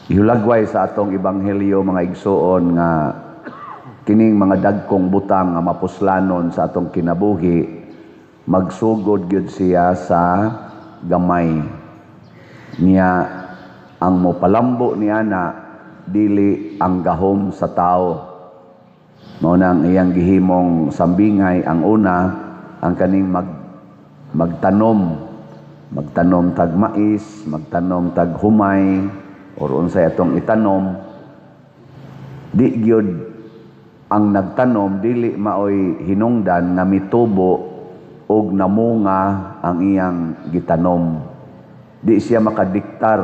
Ihulagway sa atong ebanghelyo, mga igsuon, nga kining mga dagkong butang nga mapuslanon sa atong kinabuhi, magsugod gyud siya sa gamay. Niya ang mopalambo niana dili ang gahom sa tao. Mao nang iyang gihimong sambingay ang una, ang kaning magtanom, magtanom tag mais, magtanom tag humay, or unsay atong itanom. Di gyud ang nagtanom, dili maoy hinungdan nga mitubo og namunga ang iyang gitanom. Di siya makadiktar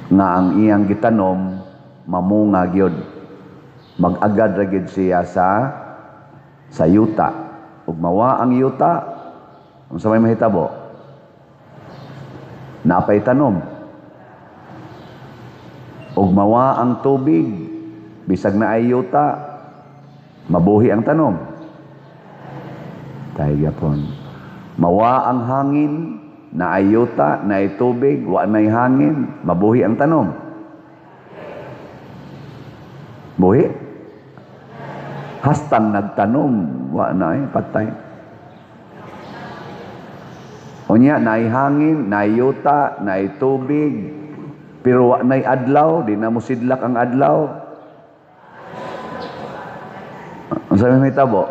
nga ang iyang gitanom mamunga gyud. Mag-agad ra gyud siya sa yuta. Ug mawa ang yuta, unsa may mahitabo? Napay tanom. Ug mawa ang tubig, bisag naay yuta, mabuhi ang tanom? Tayo gyapon. Mawa ang hangin, naay yuta, naay tubig, wa nay hangin, mabuhi ang tanom? Buhi? Hastang nagtanom, wa na ay, patay. Unya, naay hangin, naay yuta, naay tubig, pero wa nay adlaw, di na mo sidlak ang adlaw. Unsa may mahitabo?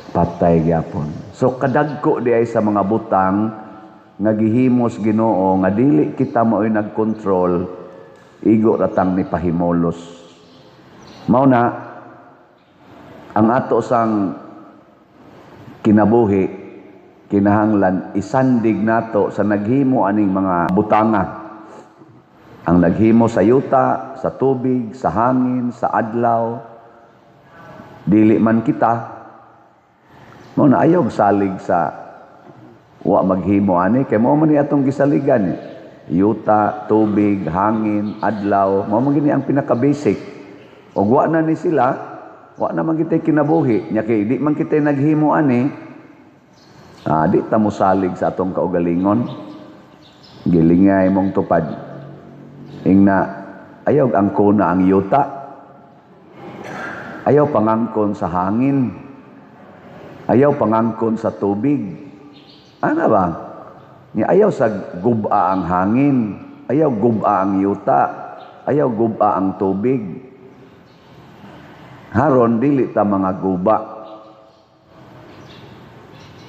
Patay gyapon. So kadagko di ay sa mga butang nga gihimos Ginoo nga dili kita mao'y nagkontrol, igo ratang ni pahimolos. Mao na ang ato sang kinabuhi kinahanglan isandig nato sa naghimo aning mga butanga. Ang naghimo sa yuta, sa tubig, sa hangin, sa adlaw, dili man kita. Mao na ayaw salig sa wa maghimo ani kay mao man ni atong gisaligan. Yuta, tubig, hangin, adlaw, mao man gini ang pinaka-basic. Og wa na ni sila, wa na man kitay kinabuhi. Nya kay di man kitay naghimo ani, di ta mosalig sa atong kaugalingon. Gilingay mong tupad. Ingna, ayaw angkona ang yuta. Ayaw pangangkon sa hangin. Ayaw pangangkon sa tubig. Ana ba? Nya ayaw sa guba ang hangin. Ayaw guba ang yuta. Ayaw guba ang tubig. Haron dili ta mga guba.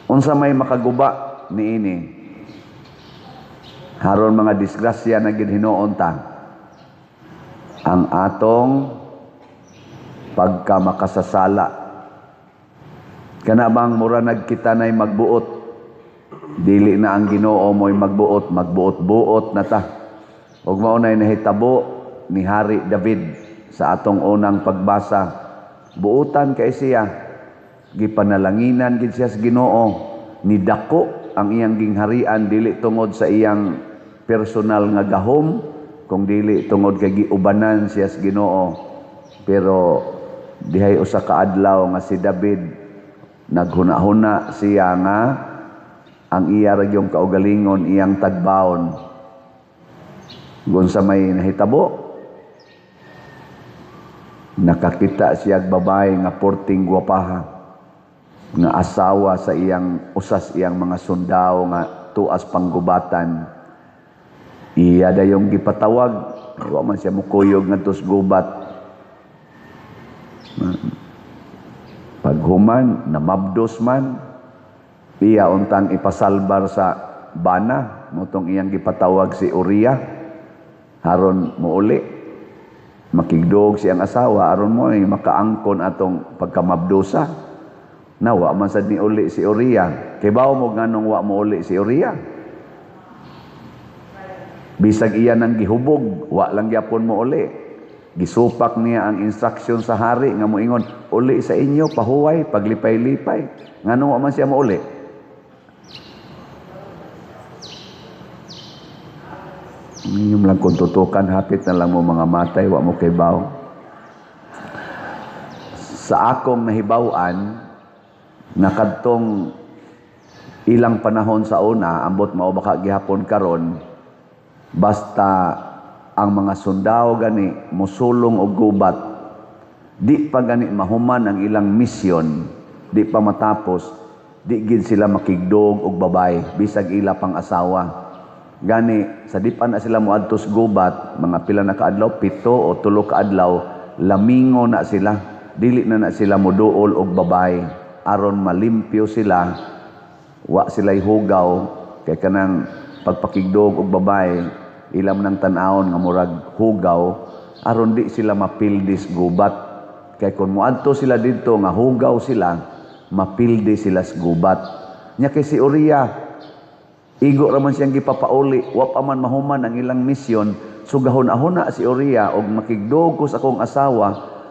Unsa may makaguba niini? Haron mga disgrasya na gid hinuon ta. Ang atong pagkamakasasala. Kana bang mura nagkita na'y magbuot? Dili na ang Ginoo mo'y magbuot, magbuot-buot na ta. Ug mao na'y nahitabo ni Hari David sa atong unang pagbasa. Buotan kay siya, gipanalanginan gid siya sa Ginoo, nidako ang iyang gingharian dili tungod sa iyang personal nga gahom, kung dili tungod kay giubanan siya sa Ginoo. Pero dihay usa ka adlaw nga si David naghuna-huna siya nga ang iya ra gyud kaugalingon iyang tagbaon. Gun sa may nahitabo, nakakita siya og babae nga porting gwapaha, nga asawa sa iyang usas iyang mga sundao nga tuas panggubatan. Iya dayong gipatawag, wa man siya mukuyog ngadto sa gubat. Paghuman, namabdos man, iya untang ipasalbar sa bana, motong iyang gipatawag si Uriah, haron muuli. Makigdog siyang asawa, aron mo ay makaangkon atong pagkamabdosa. Nawa man sad ni uli si Uriah. Kay bawo mo nganong wa mo uli si Uriah? Bisag iya nang gihubog, wa lang gyapon mo uli. Gisupak niya ang instruction sa hari nga moingon, uli sa inyo, pahuway, paglipay-lipay. Nganong wa man siya mouli? Inyong lang kung tutukan, hapit na lang mo mga matay, wa mo kay bawo. Sa akong nahibaw-an, nakadtong ilang panahon sa una, ambot mao baka gihapon karon, Basta ang mga sundao gani mosulong og gubat, di pa gani mahuman ang ilang misyon, di pa matapos, di gid sila makigdog og babay bisag ila pang asawa. Gani sa di pa na sila moadto sa gubat, mga pila na kaadlaw, 7 o 3 ka adlaw, lamingo na sila, dili na na sila moduol og babay aron malimpyo sila, wa sila'y hugaw, kay kanang pagpakigdog og babay ilam ng tan-awon nga murag hugaw, aron di sila mapildis gubat. Kay kung moadto sila didto nga hugaw sila, mapildi sila sa gubat. Nya kay si Uriah, igo raman siyang gipapauli, wa pa man mahuman ang ilang misyon, so gahuna-huna si Uriah, og makigdog ko sa akong asawa,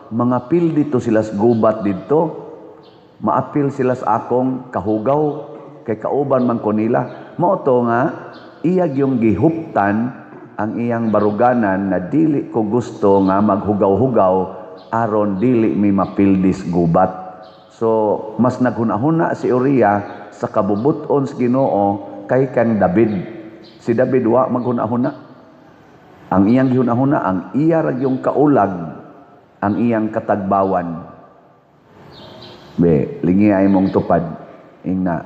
mga pildi to sila sa gubat didto, maapil sila sa akong kahugaw, kay kauban man ko nila. Mao to nga iya yung gihuptan ang iyang baruganan na dili ko gusto nga maghugaw-hugaw aron dili mi mapildis gubat. So mas naghuna-huna si Uriah sa kabubuton sa Ginoo kay kang David. Si David wa maghuna-huna. Ang iyang gihuna-huna ang iya ra yung kaulag, ang iyang katagbawan. Be, lingi ay mong tupad. Ingna,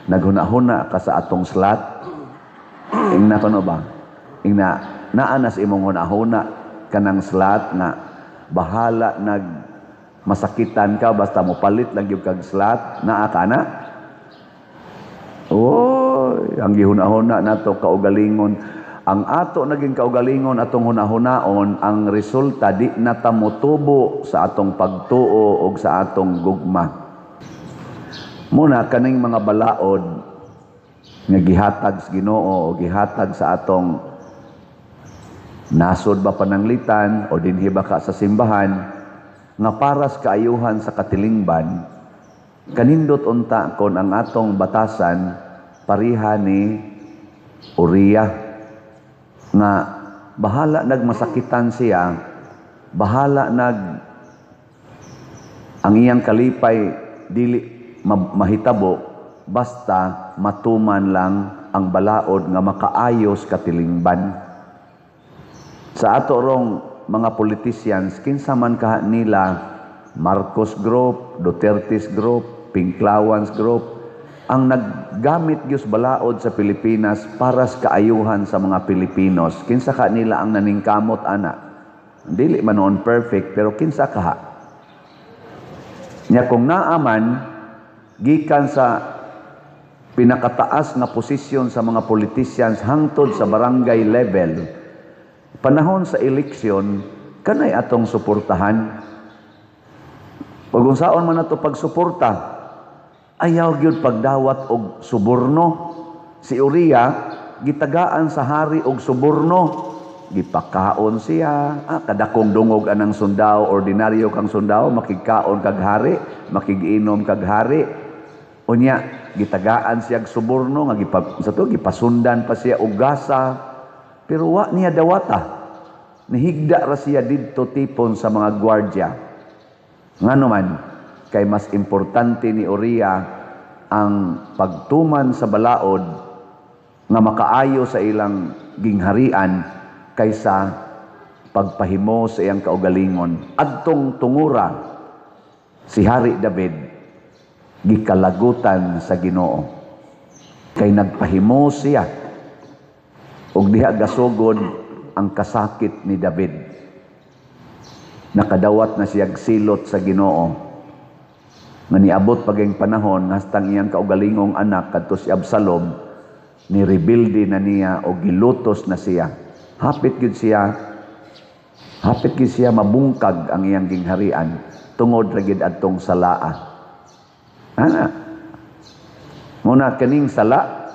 naghuna-huna ka sa atong slat. Ingna kuno ba? Ingna, naa na sa imong hunahuna kanang slat nga bahala nag masakitan ka basta mo palit lang gyud kag slat, naa ka na? Oh, ang gihuna-huna nato kaugalingon. Ang ato naging kaugalingon atong hunahunaon, ang resulta di na ta motubo sa atong pagtuo og sa atong gugma. Muna kaning mga balaod nga gihatag sa Ginoo o gihatag sa atong nasod ba pananglitan o dinhi ba ka sa simbahan nga para sa kaayuhan sa katilingban, kanindot unta kon ang atong batasan pareha ni Uriah nga bahala nagmasakitan siya, bahala nag ang iyang kalipay dili mahitabo, basta matuman lang ang balaod nga makaayos katilingban. Sa ato rong mga politicians, kinsa man kaha nila, Marcos Group, Duterte's Group, Pinklawans Group, ang naggamit gyud balaod sa Pilipinas para sa kaayuhan sa mga Pilipinos, kinsa ka nila ang naningkamot ana? Dili man noon perfect, pero kinsa kaha? Nya kung naaman gikan sa pinakataas nga posisyon sa mga politicians hangtod sa barangay level, panahon sa eleksyon, kanay atong suportahan. Pag unsaon man nato pagsuporta, ayaw gyud pagdawat og suborno. Si Uriah gitagaan sa hari og suborno, gipakaon siya. Ah, kadakong dungog anang sundao, ordinaryo kang sundao, makigkaon kag hari, makigiinom kag hari. Unya gitagaan siya og suborno nga gipa, sa to gipasundan pa siya og gasa, pero wa niya dawata. Nihigda ra siya didto tipon sa mga gwardya. Ngano man, kay mas importante ni Uriah ang pagtuman sa balaod nga makaayo sa ilang gingharian kaysa pagpahimo sa iyang kaugalingon. Adtong tungura, si Hari David gikalagutan sa Ginoo kay nagpahimo siya, ug diha gasugod ang kasakit ni David. Nakadawat na siya silot sa Ginoo nga niabot paging panahon hastang iyang kaugalingong anak kadto si Absalom ni rebelde na niya o gilutos na siya. Hapit gyud siya mabungkag ang iyang gingharian tungod ra gyud adtong salaa. Ana. Muna kaning sala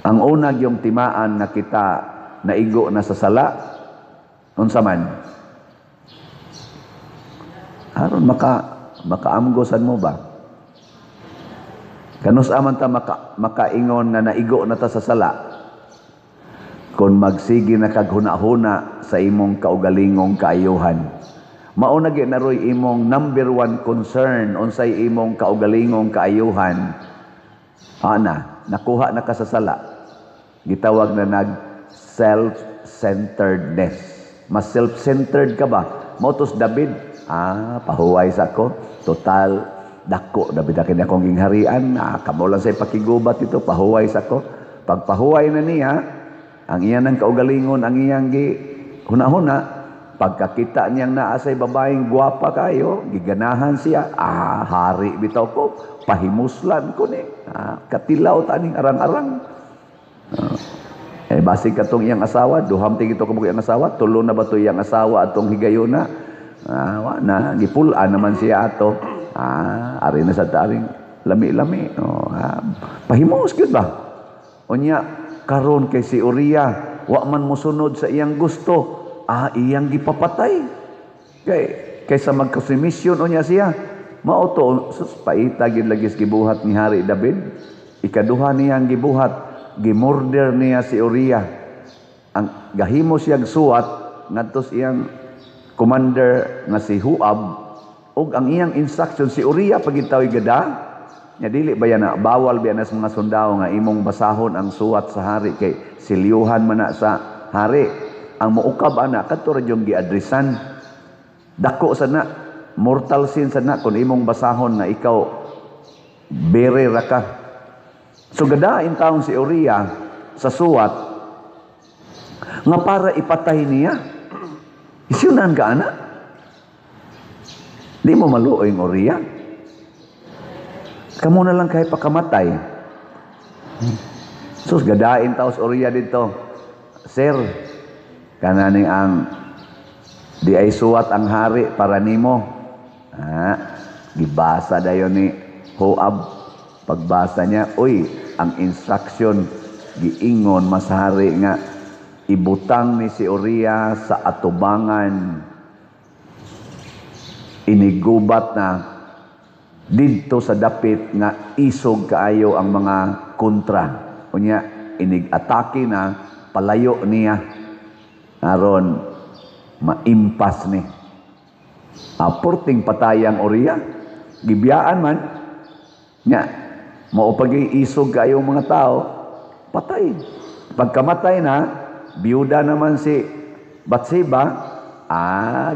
ang una yung timaan na kita naigo na sa sala, unsa man? Aron makaamgosan mo ba? Kanus aman ta makaingon nga naigo na ta sa sala? Kung magsige na kag huna-huna sa imong kaugalingong kaayuhan. Mao na gyud na roy imong number one concern unsay imong kaugalingong kaayuhan. Ana, nakuha na ka sa sala. Gitawag na nag Self-centeredness. Mas self-centered ka ba? Mao to si David, pahuway sa ko. Total, dako, David akin akong gingharian. Kamo lang sa ipakigubat ito, pahuway sa ko. Pagpahuway na niya, ang iyang ng kaugalingon, ang iyang gi huna-huna, pagkakita niyang naa say babaeng gwapa kayo, giganahan siya, hari bitaw ko, pahimuslan ko ni, katilaw taning arang-arang. Basig katong iyang asawa, duham tig ito kabuk iyang asawa, tulo na ba to iyang asawa atong higayuna? Wa na, gipul-an naman siya ato. Ari na sa taring lami-lami. Oh, pahimos gyud ba? Unya, karon kay si Uriah, wa man mosunod sa iyang gusto, iyang gipapatay. Kay kaysa magkasumisyon unya siya, mao to, sus, paita gyud lagi gibuhat ni Hari David. Ikaduha niyang gibuhat, gimurder niya si Uriah. Ang gahimo siyang suwat ngadto sa iyang commander nga si Joab, ug ang iyang instruction si Uriah pagitaw gada nya, dili ba yan na bawal ba na sa mga sundao nga imong basahon ang suwat sa hari kay silyuhan man na sa hari? Ang muukab ana, kadto ra yung giadresan. Dako sa na, mortal sin sa na kung imong basahon na ikaw bere ra ka. So gadain taon si Uriah sa suwat nga para ipatay niya. Isyunan ka ana? Di mo maluoy ang Uriah? Kamo na lang kay pakamatay. Sus, gadain taos Uriah dito. "Sir, kananing ang di ay suwat ang hari para nimo." Gibasa dayon ni Joab. Pagbasa niya, uy, ang instruction giingon mas hari nga ibutang ni si Uriah sa atubangan, inigubat na didto sa dapit nga isog kaayo ang mga kontra. Unya inig-atake na, palayo niya aron maimpas ni. Porting patayang Uriah, gibiyaan man nya, mao pagi isog kaayo mga tao, patay. Pagkamatay na, biyuda naman si Batseba,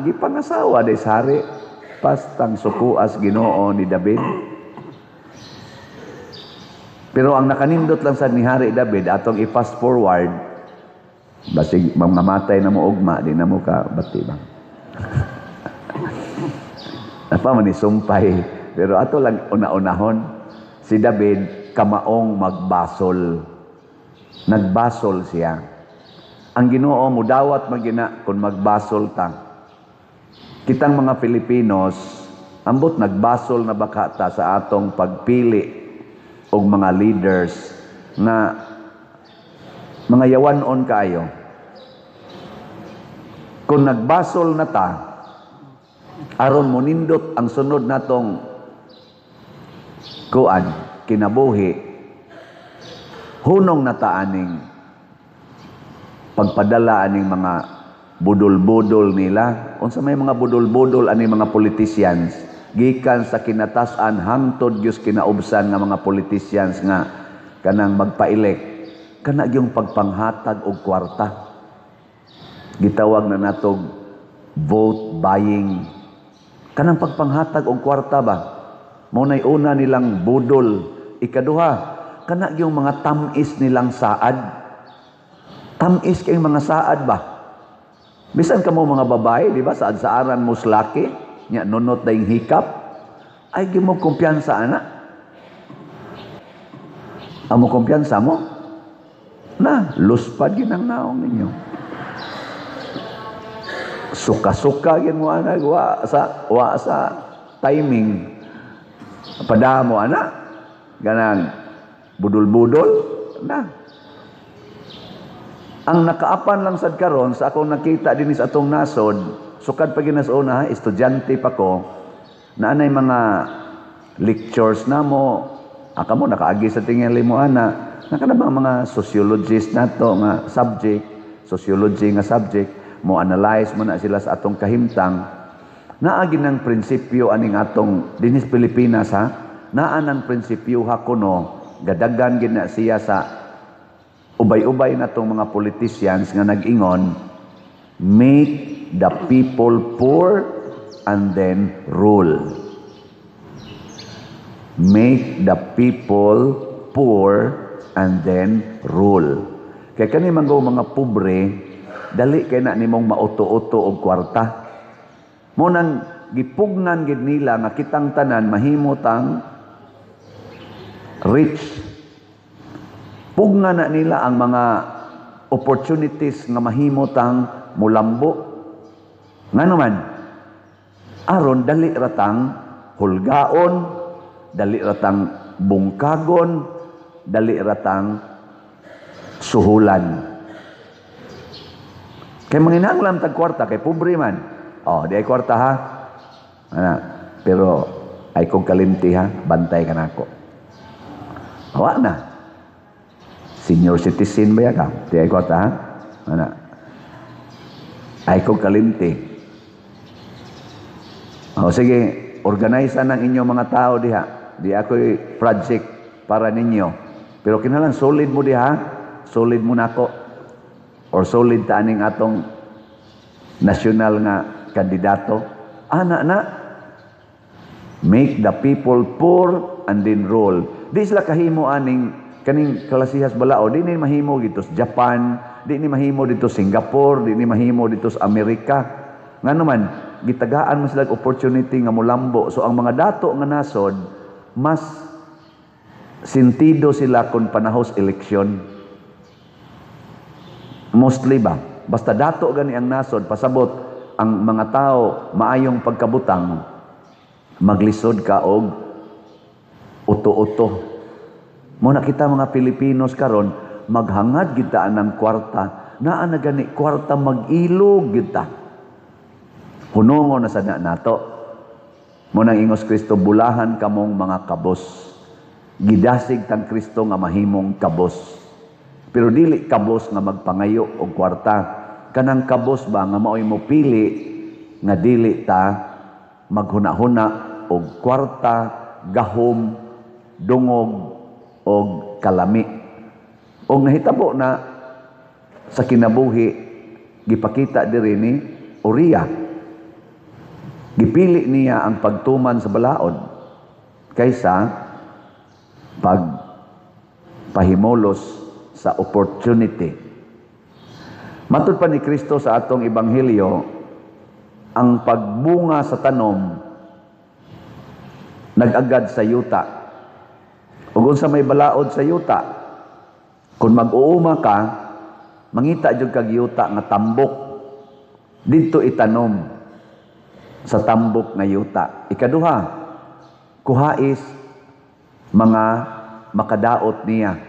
gipangasawa day sa hari. Pastang sukuas Ginoo ni David. Pero ang nakanindot lang sa ni Hari David, atong i-fast forward, basig mamatay na mo ugma, di na mo ka bati ba? Napa man ni sumpay, pero ato lang una-unahon, si David kamaong magbasol. Nagbasol siya. Ang Ginoo mudawat magina kung magbasol ta. Kitang mga Filipinos, ambot nagbasol na baka ta sa atong pagpili og mga leaders nga mga yawan-on kaayo. Kung nagbasol na ta, aron monindot ang sunod natong kuan kinabuhi, hunong na ta aning pagpadala aning mga budol-budol nila. Unsa may mga budol-budol aning mga politicians, gikan sa kinatasan hangtod gyud kinaubsan nga mga politicians nga kanang magpa-elect, kana gyung pagpanghatag og kwarta. Gitawag na natog vote buying. Kanang pagpanghatag og kwarta ba? Mao nay una nilang budol. Ikaduha, kana yung mga tamis nilang saad. Tamis kay mga saad ba? Bisan kamo mga babae, di ba? Saad-saaran mo laki, nya nunot na yung hikap. Ay, gi mo kumpiyansa, ana. Amo kumpiyansa mo? Na, luspad ginang naong ninyo. Suka-suka gin mo, ana, wa sa timing. Padamo, ana. Ganang budol-budol na. Ang nakaapan lang sad karon sa akong nakita dinhi sa atong nasod, sukad pa ginas una, estudyante pa ko, na anay mga lectures na mo, aka mo nakaagi sa tingali mo ana, naka na ba mga sociologist nato nga subject, sociology nga subject, mo analyze mo na sila sa atong kahimtang, naa ginang prinsipyo aning atong dinhi sa Pilipinas ha, naa nang prinsipyo ha kuno, gadagan gina siya sa Ubay-ubay na tong mga politicians nga nag-ingon, "Make the people poor and then rule." Make the people poor and then rule. Kay kani man mga pobre, dali kay na nimong mauto-uto og kwarta. Mao nang gipugnan gid nila nga kitang tanan mahimo tang rich. Pugnan na nila ang mga opportunities nga mahimo tang mulambo. Ngano man? Aron dali ratang hulgaon, dali ratang bungkagon, dali ratang suhulan. Kay manginahanglan tag kwarta kay pobre man. Oh, di ay kwarta ha. Ana, pero ay kong kalimti ha, bantay ka nako. Awa na. Senior citizen ba ya ka? Di ay kwarta ha? Ana. Ay kong kalimti. O sige, organize ng inyong mga tao diha. Di ako'y project para ninyo. Pero kinahanglan solid mo diha, solid mo nako. Or solid ta aning atong nasyonal nga kandidato. Ana na. Make the people poor and then rule. Di sila kahimo aning kaning kalasihas balao. Di ni mahimo dito sa Japan, di ni mahimo dito sa Singapore, di ni mahimo dito sa Amerika. Ngano man, gitagaan mo sila opportunity nga mulambo. So ang mga dato nga nasod, mas sintido sila kung panahos eleksyon. Mostly ba? Basta dato gani ang nasod, pasabot ang mga tao maayong pagkabutang, maglisod ka og uto-uto. Muna kita mga Pilipinos karon maghangad kita ng kwarta, naa na gani kwarta, mag-ilog kita. Hunongo na sa nato. Munang ingos Kristo, "Bulahan kamong mga kabos." Gidasig tang Kristo nga mahimong kabos. Pero dili kabos nga magpangayo og kwarta. Kanang kabos ba nga maoy mo pili nga dili ta maghuna-huna og kwarta, gahom, dungog og kalami. Og nahitabo na sa kinabuhi, gipakita diri ni Uriah. Gipili niya ang pagtuman sa balaod kaysa pag pahimolos sa opportunity. Matud pa ni Kristo sa atong ebanghelyo, ang pagbunga sa tanom nag-agad sa yuta. Ug unsa may balaod sa yuta? Kung mag-uuma ka, mangita jud kag yuta nga tambok. Didto itanom sa tambok nga yuta. Ikaduha, kuhais mga makadaot niya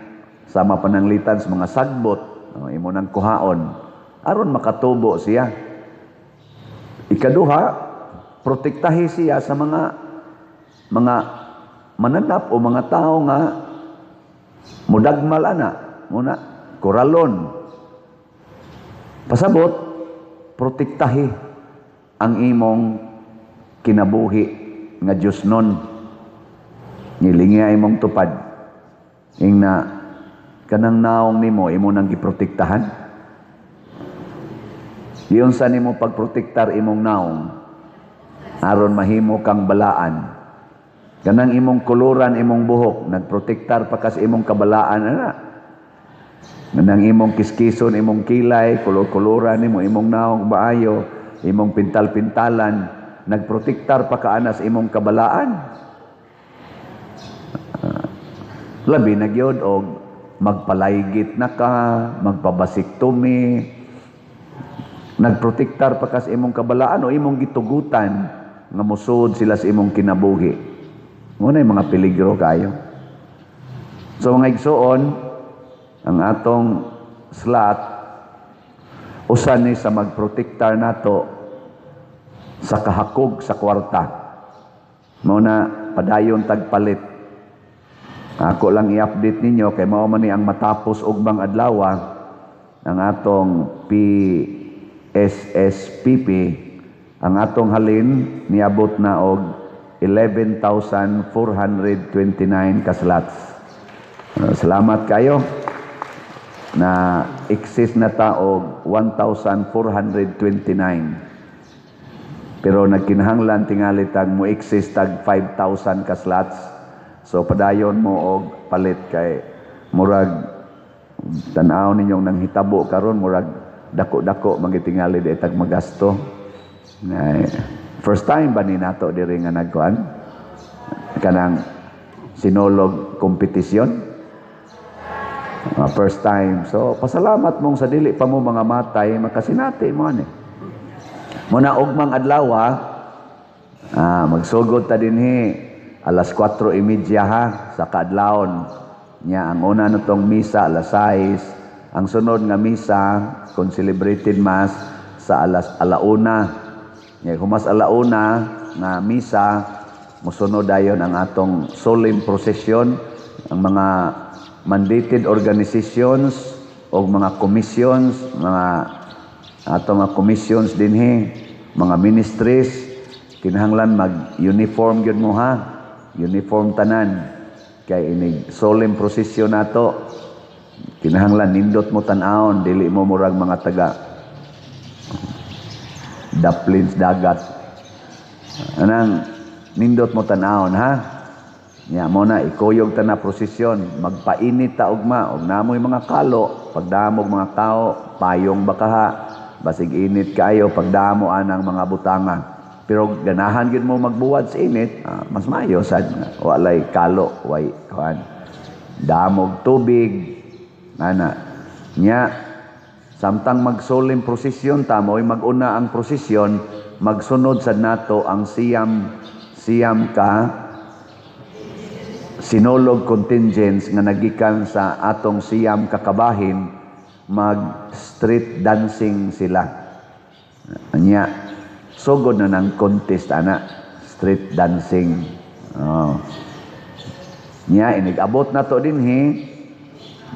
sa mapananglitan sa mga sagbot, no, imo nang kuhaon aron makatubo siya. Ikaduha, protektahi siya sa mga mananap o mga tao nga mudagmal ana, muna koralon. Pasabot, protektahi ang imong kinabuhi nga Diyos nun. Ngilingi imong tupad. Ingna kanang naong nimo, imo nang giprotektahan. Giunsa nimo pagprotektar imong naong aron mahimo kang balaan? Kanang imong kuluran imong buhok, nagprotektar pa ka sa imong kabalaan ana? Kanang imong kiskison, imong kilay, kulor-kuluran nimo imong naong maayo, imong pintal-pintalan, nagprotektar pa ka ana sa imong kabalaan? Labi na gyud og magpalaygit na ka, magpabasiktomi, nagprotektar pa ka sa imong kabalaan o imong gitugutan nga mosud sila sa imong kinabuhi? Muna yung mga peligro kayo. So mga igsuon, ang atong slot usa ni sa magprotektar nato sa kahakog sa kwarta. Mao na padayon tagpalit. Ako lang i-update ninyo kay mao man ni ang matapos ugmang adlaw ang atong PSSPP. Ang atong halin niabot na og 11,429 ka slots. Salamat kayo. Na exist na ta og 1,429. Pero nagkinahanglan tingali tag mo exist tag 5,000 ka slots. So padayon mo og palit kay murag tan-aw ninyong nanghitabo karon, murag dako-dako magitingali di tag magasto. Ay, first time ba ni nato diri nga nagkuan? Kanang Sinulog competition? First time. So pasalamat mong sa dili pa mo mga matay, makasinati mo ani. Muna ugmang adlaw, magsugod ta dinhi alas 4:30 ha sa kaadlawon. Nya ang una natong misa alas 6, ang sunod nga misa, concelebrated mass, sa alas alauna. Nya humas alauna nga misa, mosunod dayon ang atong solemn procession, ang mga mandated organizations o mga commissions, mga atong mga commissions dinhi, mga ministries, kinahanglan mag-uniform gyud mo ha. Uniform tanan. Kay inig solemn procession nato, kinahanglan nindot mo tan-awon, dili mo murag mga taga daplins dagat. Anang nindot mo tan-awon ha. Nya mo na ikuyog ta na prosesyon, magpainit ta ugma og namoy mga kalo, pagdamog mga tao, payong bakaha, basig init kaayo pagdamo anang mga butanga. Pero ganahan gyud mo magbuwad sa init, mas maayo sad walay kalo, way kuan. Damog tubig ana. Nya samtang mag-solemn prosesyon ta, mo'y mag-una ang prosesyon, magsunod sad nato ang siyam ka Sinulog contingents nga nagikan sa atong 9 ka kabahin, mag street dancing sila. Anya, sugod na ng contest ana, street dancing. Oh. Nya inig-abot na to dinhi,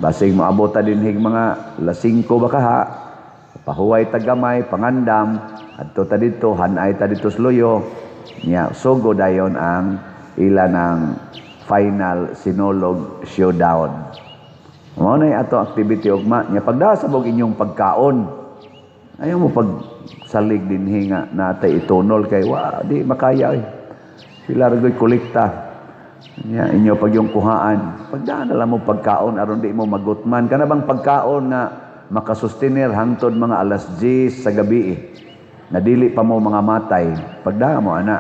basig moabot ta dinhi mga alas 5 ba kaha, pahuway ta gamay, pangandam, adto ta didto, hanay ta didto sa luyo. Nya sugod dayon ang ila ng final Sinulog showdown. Mao na ato activity ugma. Nya pagdasa og inyong pagkaon. Ayaw mo pagsalig dinhi nga natay itunol kay wa di makaya eh. Sila ra goy kolekta. Nya inyo pag yung kuhaan. Pagdaan na lang mo pagkaon aron di mo magutman. Kana bang pagkaon nga makasustenir hangtod mga alas 10 sa gabi eh. Na dili pa mo mga matay. Pagdaan mo ana.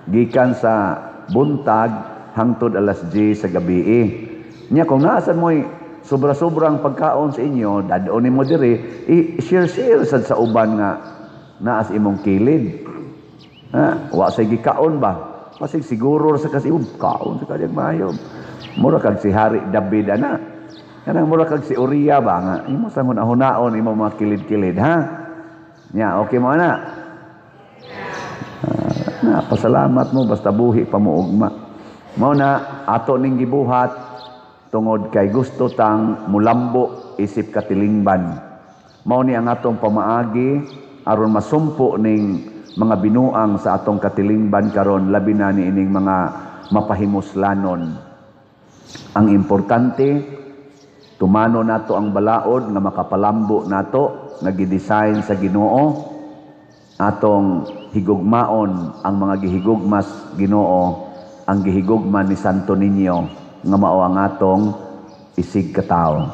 Gikan sa buntag hangtod alas 10 sa gabi eh. Nya kung naasan mo'y sobra-sobrang pagkaon sa inyo, dadon nimo diri, i-share-share sad sa uban nga naas imong kilid. Ha? Wa say gikaon ba? Pasig siguro sa kasi kaon sa kanyang maayo. Mura kag si Hari David ana. Kanang mura kag si Uriah ba nga imo sa hunaon imo mga kilid-kilid ha. Nya okay mo ana. Na pasalamat mo basta buhi pa mo ugma. Mao na ato ning gibuhat tungod kay gusto tang mulambo isip katilingban. Mao ni ang atong pamaagi aron masumpo ning mga binuang sa atong katilingban karon, labi na ni ining mga mapahimuslanon. Ang importante, tumano nato ang balaod nga makapalambo nato nga gidesign sa Ginoo, atong higugmaon ang mga gihigugmas Ginoo, ang gihigugma ni Santo Niño nga mao ang atong isig katawo.